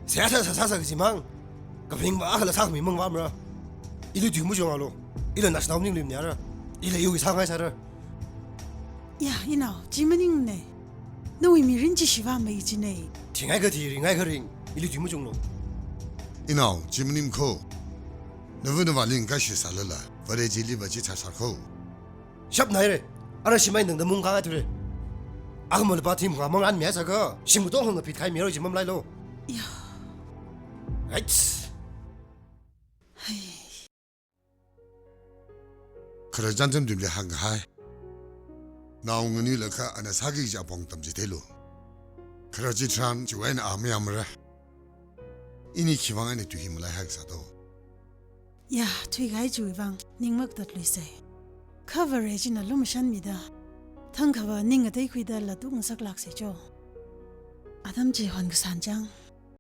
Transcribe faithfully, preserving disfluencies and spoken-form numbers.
Seihā sā sā sā sā kajimang. Kaphaning va kala sāmi mang va mara. Ili tui machungalo. Ila nashi nao maningli maningara. Ila iwui sāngai sāra. Ya, inao, chi maningne. Nawui mirin chi shiva mai chine. Thingai kathi, ringai karing. Ili tui machunglo. Inao, chi maning kho. Nava navāli ngakashi sālala, Vare chili va chithā sākho. Shap naire. Ara shimai nangda mung khangathura. Akhamala pa thim khamang anmi sākha, shim katonga ngaphit khai miro chi mamalailo. Ya. Right. Hai. Khararchan Chamdimli hānghai. Nao nganuilakha ana sāki kaji apong tamchitheilo. Kharar chitharan chiwui eina a mayāmara. Ini khiwui vang eina tui hi malaihai kasā to. Ya, thuikahai chiwui vang ning makatatluisei. Kha Vare china lumashanmida, thangkha va ning ngateikhuida latuk ngasaklāksei cho. Atam chi hon kasān chang.